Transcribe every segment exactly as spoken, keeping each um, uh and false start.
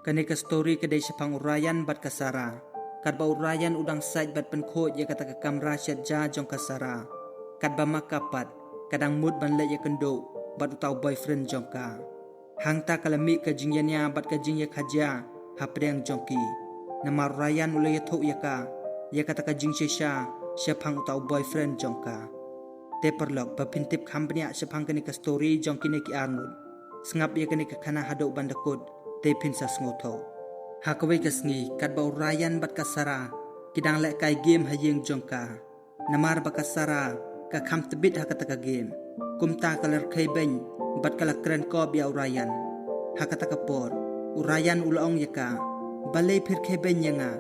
Kane ka story ka dei shaphang u Ryan bad ka Sarah. Katba u Ryan u dang sait bad pynkhuid ïa kata ka kamra shet ja jong ka Sarah, katba ma ka pat ka dang mut ban leit ïakynduh bad uta u boyfriend jong ka. Hangta ka la mih ka jingïania bad ka jingïakajia hapdeng jong ki. Namar u Ryan u la ïathuh ïa ka ïa kata ka jingshisha shaphang uta u boyfriend jong ka. Te paralok, ba phin tip kham bniah shaphang kane ka story jong kine ki arngut, sngap ïa kane ka khana haduh ban da kut, te phin sa sngewthuh. Ha kawei ka sngi, katba u Ryan bad ka Sarah ki dang lehkai game ha ïing jong ka. Namar ba ka Sarah ka kham tbit ha kata ka game, kumta ka la rkhie beiñ bad ka la kren kop ïa u Ryan. Ha kata ka por, u Ryan u la ong ïa ka, "Balei phi rkhie beiñ ïa nga?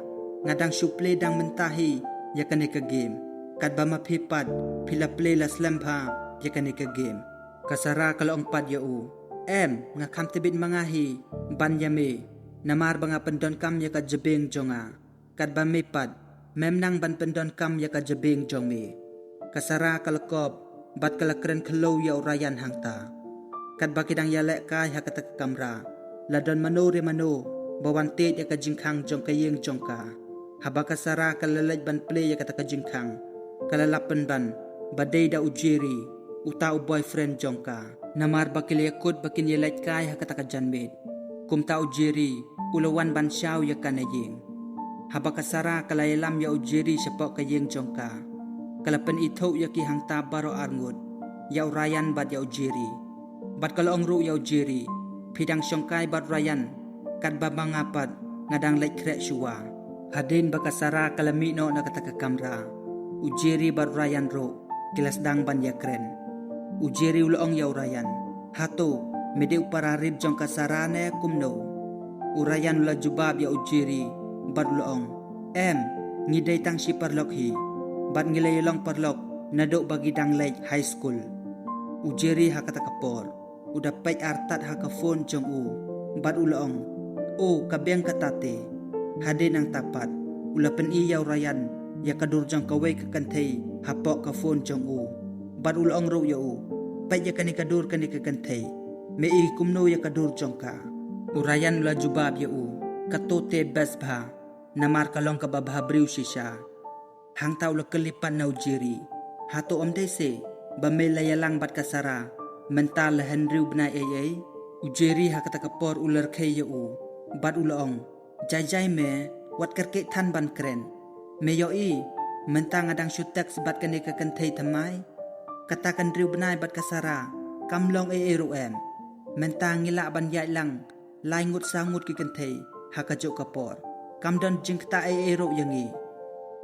Nga dang shu plie dang mynta hi ïa kane ka game. Katba ma phi pat, phi la plie la slem bha ïa kane ka game." Ka Sarah ka la ong pat ïa u, "Em, nga kham tbit ma nga hi ban ïa me, namar ba nga pyndonkam ïa ka jabieng jong nga. Katba me pat, mem nang ban pyndonkam ïa ka jabieng jong me." Ka Sarah ka la kop bad ka la kren khloo ïa u Ryan hangta. Katba ki dang ïalehkai ha kata ka kamra, la don mano re mano ba wan tied ïa ka jingkhang jong ka ïing jong ka. Haba ka Sarah ka la leit ban plie ïa kata ka jingkhang, ka la lap pynban ba dei da u Jerry, uta u boyfriend jong ka. Namar ba ki la ïakut ba kin ïalehkai ha kata ka janmiet, kumta u Jerry u la wan ban shaw ïa ka na ïing. Haba ka Sarah ka la ïalam ïa u Jerry shapoh ka ïing jong ka, ka la pynithuh ïa ki hangta baroh arngut, ïa u Ryan bad ïa u Jerry. Bad ka la ong ruh ïa u Jerry, "Phi dang shongkai bad Ryan, katba ma nga pat nga dang leit khreh shuwa." Hadien ba ka Sarah ka la mih noh na kata ka kamra, u Jerry bad Ryan ruh ki la sdang ban ïakren. U Jerry u la ong ïa u Ryan, "Hato me dei u para rit jong ka Sarah ne kumno?" U Ryan u la jubab ïa u Jerry bad u la ong, "Em, ngi dei tang shi paralok hi, bad ngi la ïalong paralok naduh ba ngi dang leit high school." U Jerry ha kata ka por u da peit artat ha ka phone jong u bad u la ong, "O, ka biang kata te." Hadien nangta pat u la pyni ïa u Ryan ïa ka dur jong kawei ka kynthei hapoh ka phone jong u, bad u la ong ruh ïa u, "Peit ïa kane ka dur kane ka kynthei, me i kumno ïa ka dur jong ka?" U Ryan u la jubab ïa u, "Kato te best bha, namar ka long kaba bha briew shisha." Hangta u la kylli pat na u Jerry, "Hato ym dei se ba me la ïalang bad ka Sarah mynta la hynriew bnai ei ei?" U Jerry ha kata ka por u la rkhie ïa u bad u la ong, "Jai jai me, wat kyrkieh than ban kren. Me ïohi, mynta nga dang shu text bad kane ka kynthei thymmai. Kata ka hynriew bnai bad ka Sarah kam long ei ei ruh em. Mynta ngi lah ban ïaid lang lai ngut saw ngut ki kynthei ha kajuh ka por. Kam don jingktah ei ei ruh ïa ngi."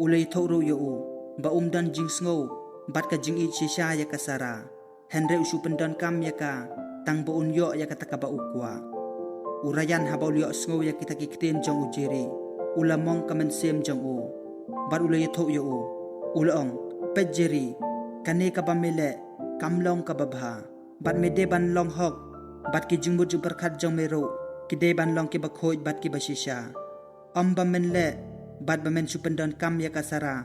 U la ïathuh ruh ïa u ba um don jingsngew bad ka jingïeit shisha ïa ka Sarah, hynrei u shu pyndonkam ïa ka tang ba un ïoh ïa kata kaba u kwah. U Ryan haba u la ïohsngew ïa kita ki ktien jong u Jerry, u la mong ka mynsiem jong u bad u la ïathuh ïa u. U la ong, "Peit Jerry, kane kaba me leh kam long kaba bha, bad me dei ban long hok, bad ki jingmut jingpyrkhat jong me ruh ki dei ban long kiba khuid bad kiba shisha. Ym ba men leh bad ba men shu pyndonkam ïa ka Sarah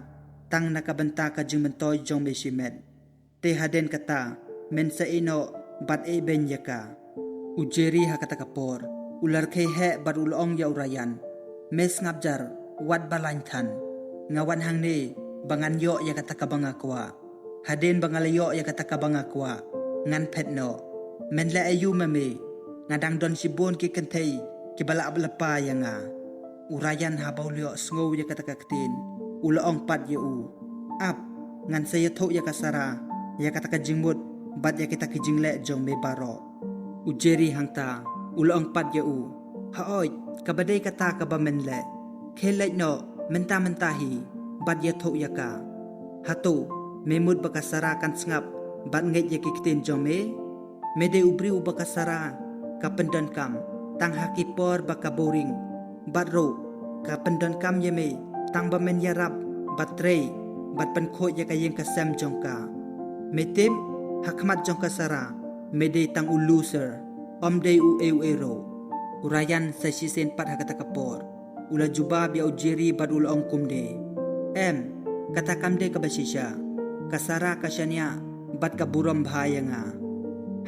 tang na ka bynta ka jingmyntoi jong me shimet. Te hadien kata, men sa ïeh noh bad ïeh beiñ ïa ka." U Jerry ha kata ka por u la rkhie heh bad u la ong ïa u Ryan, "Me sngap jar, wat ba lain than. Nga wan hangne ba ngan ïoh ïa kata kaba nga kwah. Hadien ba nga la ïoh ïa kata kaba nga kwah, ngan phet noh. Men leh aïu ma me? Nga dang don shibun ki kynthei kiba lah lypa ïa nga." U Ryan haba u la ïohsngew ïa kata ka ktien, u la ong pat ïa u, "Ap, ngan sa ïathuh ïa ka Sarah ïa kata ka jingmut bad ïa kita ki jingleh jong me baroh." U Jerry hangta u la ong pat ïa u, "Haoid, kaba dei kata kaba men leh. Khie leit noh mynta mynta hi bad ïathuh ïa ka. Hato me mut ba ka Sarah kan sngap bad ngeit ïa ki ktien jong me? Me dei u briew ba ka Sarah ka pyndonkam tang ha ki por ba ka boring, bad ruh ka pyndonkam ïa me tang ba men ïarap bad trei bad pynkhuid ïa ka ïing ka sem jong ka. Me tip, ha khmat jong ka Sarah me dei tang u loser, ym dei u ei u ei ruh." U Ryan sa shisien pat ha kata ka por u la jubab ïa u Jerry bad u la ong kumne, "Em, kata kam dei kaba shisha. Ka Sarah ka shaniah bad ka burom bha ïa nga."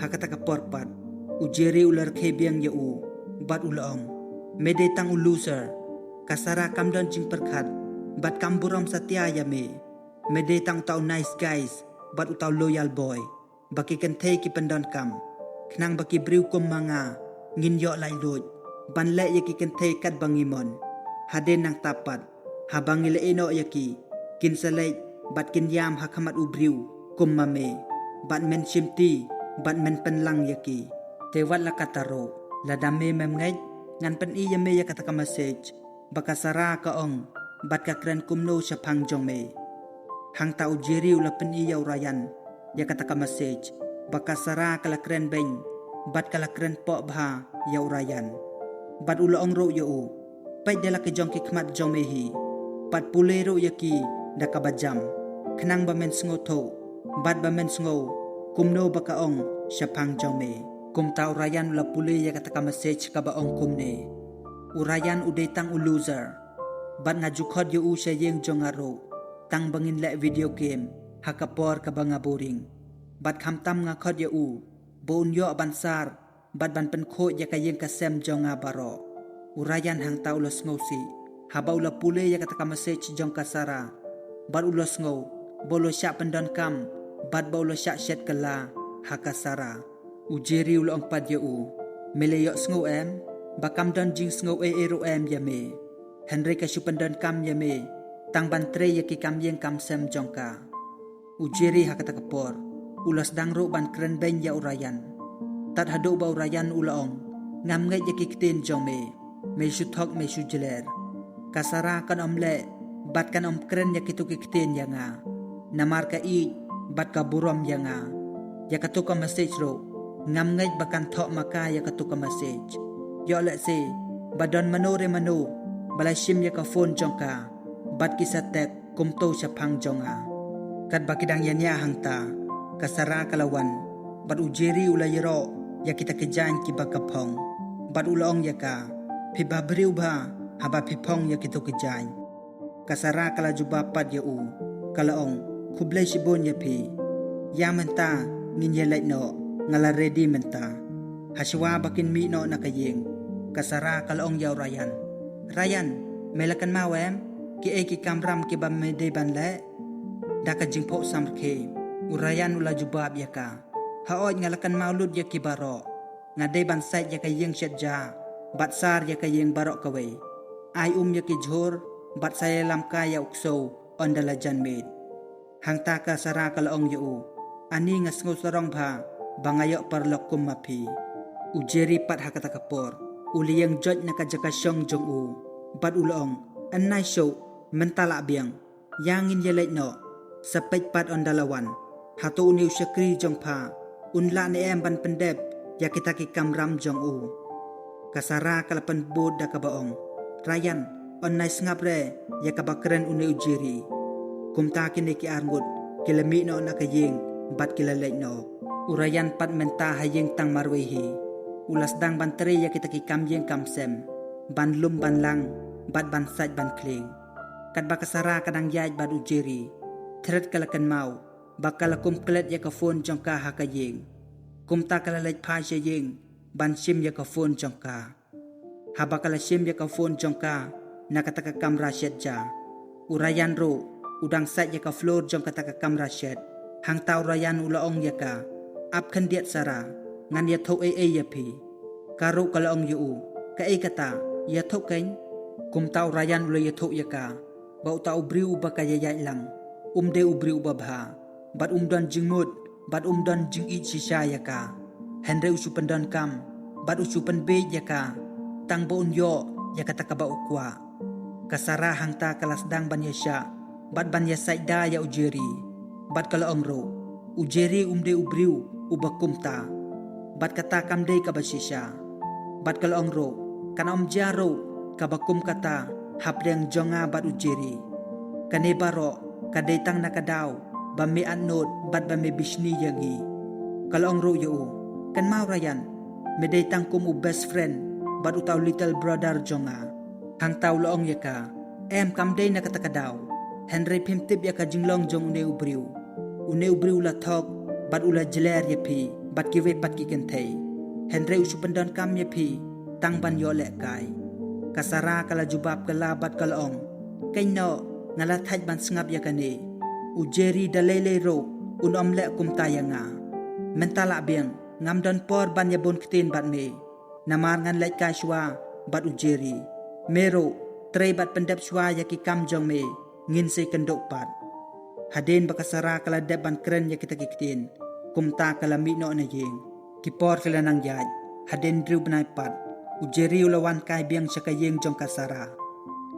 Ha kata ka por pat u Jerry u la rkhie biang ïa u bad u la ong, Me dei tang u loser. Ka Sara kam don jingpyrkhat bad kam burom satia ïa me. Me dei tang uta u nice guys bad uta u loyal boy ba ki kynthei ki pyndonkam. Khnang ba ki briew kum ma nga ngin ïoh laitluid ban leh ïa ki kynthei katba ngi mon. Hadien nangta pat, haba ngi la ïehnoh ïa ki, kin sa leit bad kin ïam ha khmat u briew kum ma me, bad men shimti bad men pynlang ïa ki. Te wat la katta ruh, lada me mem ngeit, ngan pyni ïa me ïa kata ka message ba ka Sara ka ong bad ka kren kumno shaphang jong me. Hangta u Jerry u la pyni ïa u Ryan ïa kata ka message ba ka Sara ka la kren beiñ bad ka la kren poh bha ïa u Ryan. Bad u la ong ruh ïa u, peit da la ki jong ki khmat jong me hi, bad pule ruh ïa ki da kaba jam, khnang ba men sngewthuh bad ba men sngew kumno ba ka ong shaphang jong me. Kumta u Ryan u la pule ïa kata ka message kaba ong kumne: U Ryan u dei tang u loser, bad nga ju khot ïa u sha ïing jong nga ruh tang ba ngin leh video game ha ka por kaba nga boring. Bad khamtam nga khot ïa u ba un ïoh ban sar bad ban pynkhuid ïa ka ïing ka sem jong nga baroh. U Ryan hangta u la sngewsih haba u la pule ïa kata ka message jong ka Sara, bad u la sngew ba u la shah pyndonkam bad ba u la shah shet kylla ha ka Sara. U Jerry u la ong pat ïa u, me la ïohsngew em ba kam don jingsngew ei ei ruh em ïa me? Hynrei ka shu pyndonkam ïa me tang ban trei ïa ki kam ïing kam sem jong ka. U Jerry ha kata ka por u la sdang ruh ban kren beiñ ïa u Ryan. Tad haduh ba u Ryan u la ong, ngam ngeit ïa ki ktien jong me, me shu thok me shu jler. Ka Sara kan ym leh bad kan ym kren ïa kito ki ktien ïa nga, namar ka ïeit bad ka burom ïa nga. Ïa kato ka message ruh ngam ngeit ba kan thoh ma ka ïa kato ka message. Ïoh lehse ba don mano re mano ba la shim ïa ka phone jong ka bad ki sa text kumto shaphang jong nga. Katba ki dang ïania hangta, ka Sara ka la wan bad u Jerry u la ïaroh ïa kita ki jaiñ kiba ka phong, bad u la ong ïa ka, phi bhabriew bha haba phi phong ïa kito ki jaiñ. Ka Sara ka la jubab pat ïa u, ka la ong, khublei shibun ïa phi. Ïa mynta ngin ïa leit noh, nga la ready mynta. Hashwa ba kin mih noh na ka ïing, ka Sara ka la ong ïa u Ryan, Ryan, me la kynmaw em kiei ki kamram kiba me dei ban leh? Da ka jingphohsam rkhie, u Ryan u la jubab ïa ka, haoid, nga la kynmaw lut ïa ki baroh. Nga dei ban sait ïa ka ïing shet ja bad sar ïa ka ïing baroh kawei. Ai um ïa ki jhur bad sa ïalam kai ïa u ksew ynda la jan miet. Hangta ka Sara ka la ong ïa u, ani nga sngew sarong bha ba nga ïoh paralok kum ma phi. U Jerry pat ha kata ka por u la ïeng joit na ka jaka shong jong u bad u la ong, yn nai shuh, mynta lah biang. Ïa ngin ïa leit noh. Sa peit pat ynda la wan, hato une u shakri jong pha un lah ne em ban pyndep ïa kita ki kamram jong u? Ka Sara ka la pynbud da kaba ong, Ryan, yn nai sngap re ïa kaba kren une u Jerry. Kumta kine ki arngut ki la mih noh na ka ïing bad ki la leit noh. U Ryan pat mynta ha ïing tang marwei hi. U la sdang ban trei ïa kita ki kam ïing kam sem, ban lum ban lang bad ban sait ban khlieng. Katba ka Sara ka dang ïaid bad u Jerry, thret ka la kynmaw ba ka la kum klet ïa ka phone jong ka ha ka ïing. Kumta ka la leit phai sha ïing ban shim ïa ka phone jong ka. Haba ka la shim ïa ka phone jong ka na kata ka kamra shet ja, u Ryan ruh u dang sait ïa ka floor jong kata ka kamra shet. Hangta u Ryan u la ong ïa ka, ap khyndiat Sara, ngan ïathuh ei ei ïa phi. Ka ruh ka la ong ïa u, kaei kata, ïathuh keiñ. Kumta u Ryan u la ïathuh ïa ka ba uta u briew uba ka ïaid lang um dei u briew uba bha, bad um don jingmut bad um don jingïeit shisha ïa ka. Hynrei u shu pyndonkam bad u shu pynbieit ïa ka tang ba un ïoh ïa kata kaba u kwah. Ka Sara hangta ka la sdang ban ïashah bad ban ïasaid da ïa u Jerry. Bad ka la ong ruh, u Jerry um dei u briew uba kumta, bad kata kam dei kaba shisha. Bad ka la ong ruh, kan ym jia ruh kaba kum kata hapdeng jong nga bad u Jerry. Kane baroh ka dei tang na ka daw ba me atnud bad ba me bishni ïa ngi. Ka la ong ruh ïa u, kynmaw Ryan, me dei tang kum u best friend bad uta u little brother jong nga. Hangta u la ong ïa ka, em, kam dei na kata ka daw. Hynrei phim tip ïa ka jinglong jong une u briew. Une u briew u la thok bad u la jler ïa phi bad kiwei pat ki kynthei. Hynrei u shu pyndonkam ïa phi tang ban ïoh lehkai. Ka Sara ka la jubab kylla bad ka la ong, "Kynnoh, nga la thait ban sngap ïa kane. U Jerry da lei lei ruh un ym leh kumta ïa nga. Mynta lah biang, ngam don por ban ïa bun ktien bad me. Namar ngan leit kai shuwa bad u Jerry. Me ruh, trei bad pyndep shuwa ïa ki kam jong me, ngin sa ïakynduh pat." Hadien ba ka Sara ka la dep ban kren ïa kita ki ktien, kumta ka la mih noh na ïing. Ki por ki la nang ïaid, hadien hynriew bnai pat, u Jerry u la wan kai biang sha ka ïing jong ka Sara.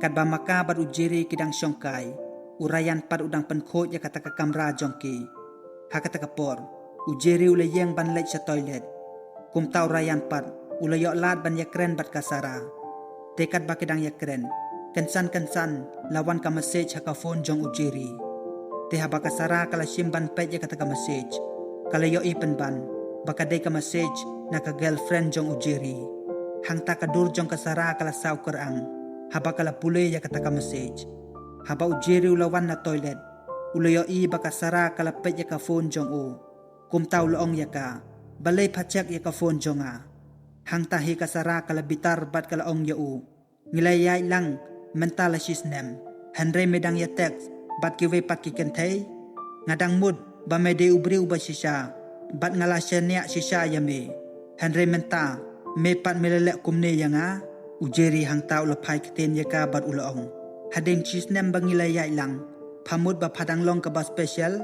Katba ma ka bad u Jerry ki dang shong kai, u Ryan pat u dang pynkhuid ïa kata ka kamra jong ki. Ha kata ka por, u Jerry u la ïeng ban leit sha toilet. Kumta u Ryan pat u la ïoh lad ban ïakren bad ka Sara. Te katba ki dang ïakren, kynsan kynsan la wan ka message ha ka phone jong u Jerry. Te haba ka Sara ka la shim ban peit ïa kata ka message, ka la ïohi pynban ba ka dei ka message na ka girlfriend jong u Jerry. Hangta ka dur jong ka Sara ka la saw kyrang haba ka la pule ïa kata ka message. Haba u Jerry u la wan na toilet, u la ïohi ba ka Sara ka la peit ïa ka phone jong u. Kumta u la ong ïa ka, "Balei pha check ïa ka phone jong nga?" Hangta hi ka Sara ka la bitar bad ka la ong ïa u, "Ngi la ïaid lang mynta la shisnem, hynrei me dang ïa text bad kiwei pat ki kynthei. Nga dang mut ba me dei u briew ba shisha bad nga la shaniah shisha ïa me. Hynrei mynta me pat me la leh kumne ïa nga?" U Jerry hangta u la phai ktien ïa ka bad u la ong, "Hadien shisnem ba ngi la ïaid lang, pha mut ba pha dang long kaba special,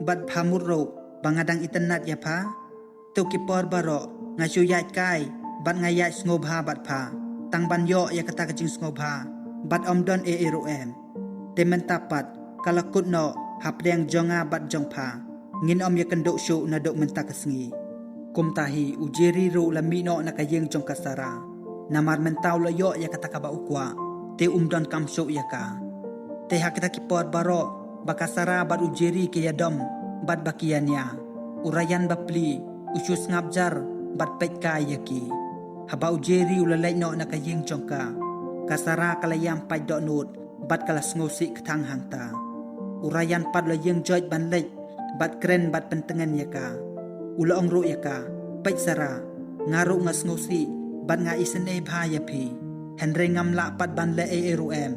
bad pha mut ruh ba nga dang itynnad ïa pha? To ki por baroh nga shu ïaid kai bad nga ïaid sngewbha bad pha, tang ban ïoh ïa kata ka jingsngewbha, bad ym don ei ei ruh em. Te mynta pat ka la kut noh hapdeng jong nga bad jong pha. Ngin ym ïakynduh shuh naduh mynta ka sngi." Kumta hi u Jerry ruh u la mih noh na ka ïing jong ka Sara. Namar mynta u la ïoh ïa kata kaba u kwah, te um donkam shuh ïa ka. Te ha kita ki por baroh ba ka Sara bad u Jerry ki ïadom bad ba ki ïania, u Ryan bapli u shu sngap jar bad peit kai ïa ki. Haba u Jerry u la leit noh na ka ïing jong ka, ka Sara ka la ïam pait dohnud bad ka la sngewsih kthang hangta. U Ryan pat u la ïeng joit ban leit bad kren bad pyntngen ïa ka. U la ong ruh ïa ka, "Peit Sara, nga ruh nga sngewsih bad nga isynei bha ïa phi. Hynrei ngam lah pat ban leh ei ei ruh em.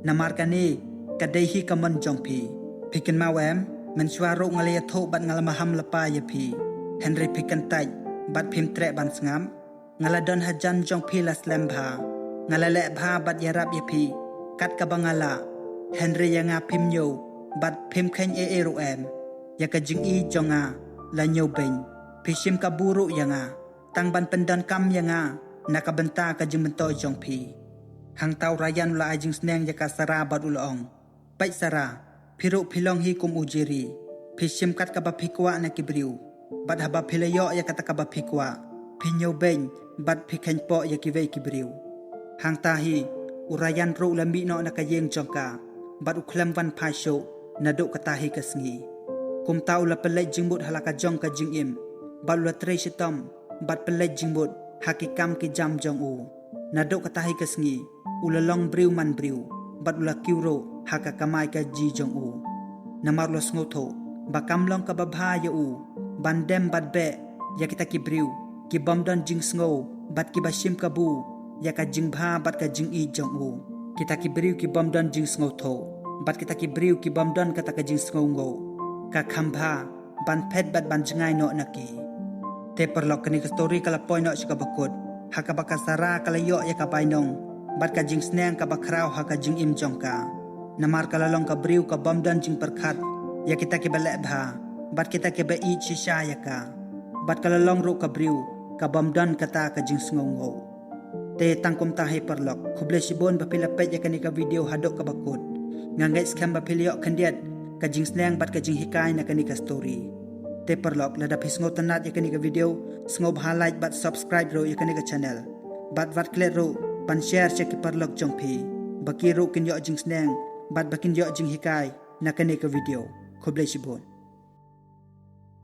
Namar kane ka dei hi ka mon jong phi. Phi kynmaw em, mynshuwa ruh nga la ïathuh bad nga la maham lypa ïa phi. Hynrei phi kyntait bad phim treh ban sngap. Nga la don hajan jong phi la slem bha. Nga la leh bha bad ïarap ïa phi kat kaba nga lah. Hynrei ïa nga phim ñiew bad phim kheiñ ei ei ruh em. Ïa ka jingïeit jong nga la ñiewbeiñ. Phi shim kabu ruh ïa nga tang ban pyndonkam ïa nga na ka bynta ka jingmyntoi jong phi." Hangta u Ryan u la ai jingsneng ïa ka Sara bad u la ong, "Peit Sara, phi ruh phi long hi kum u Jerry. Phi shim kat kaba phi kwah na ki briew, bad haba phi la ïoh ïa kata kaba phi kwah, phi ñiewbeiñ bad phi kheiñpoh ïa kiwei ki briew." Hangta hi u Ryan ruh u la mih noh na ka ïing jong ka bad u khlem wan phai shuh naduh kata hi ka sngi. Kumta u la pynleit jingmut ha la ka jong ka jingim bad u la trei shitom bad pynleit jingmut ha ki kam ki jam jong u. Naduh kata hi ka sngi u la long briew man briew bad u la kiew ruh ha ka kamai kajih jong u. Namar u la sngewthuh ba kam long kaba bha ïa u ban dem bad beh ïa kita ki briew ki bym don jingsngew bad kiba shim kabu ïa ka jingbha bad ka jingïeit jong u. Kita ki briew ki bym don jingsngewthuh bad kita ki briew ki bym don kata ka jingsngewnguh, ka kham bha ban phet bad ban jngai noh na ki. Te paralok, kane ka story ka la poi noh sha kaba kut, ha kaba ka Sara ka la ïoh ïa ka bainong bad ka jingsneng kaba khraw ha ka jingim jong ka. Namar ka la long ka briew ka bym don jingpyrkhat ïa kita kiba leh bha bad kita kiba ïeit shisha ïa ka, bad ka la long ruh ka briew ka bym don kata ka jingsngewnguh. Te tang kumta hi paralok, khublei shibun ba phi la peit ïa kane ka video haduh kaba kut. Nga ngeit skhem ba phi la ïoh khyndiat ka jingsneng bad ka jinghikai na kane ka story. Te paralok, lada phi sngewtynnat ïa kane ka video, sngewbha like bad subscribe ruh ïa kane ka channel. Bad wat klet ruh ban share sha ki paralok jong phi, ba ki ruh kin ïoh jingsneng bad ba kin ïoh jinghikai na kane ka video. Khublei shibun.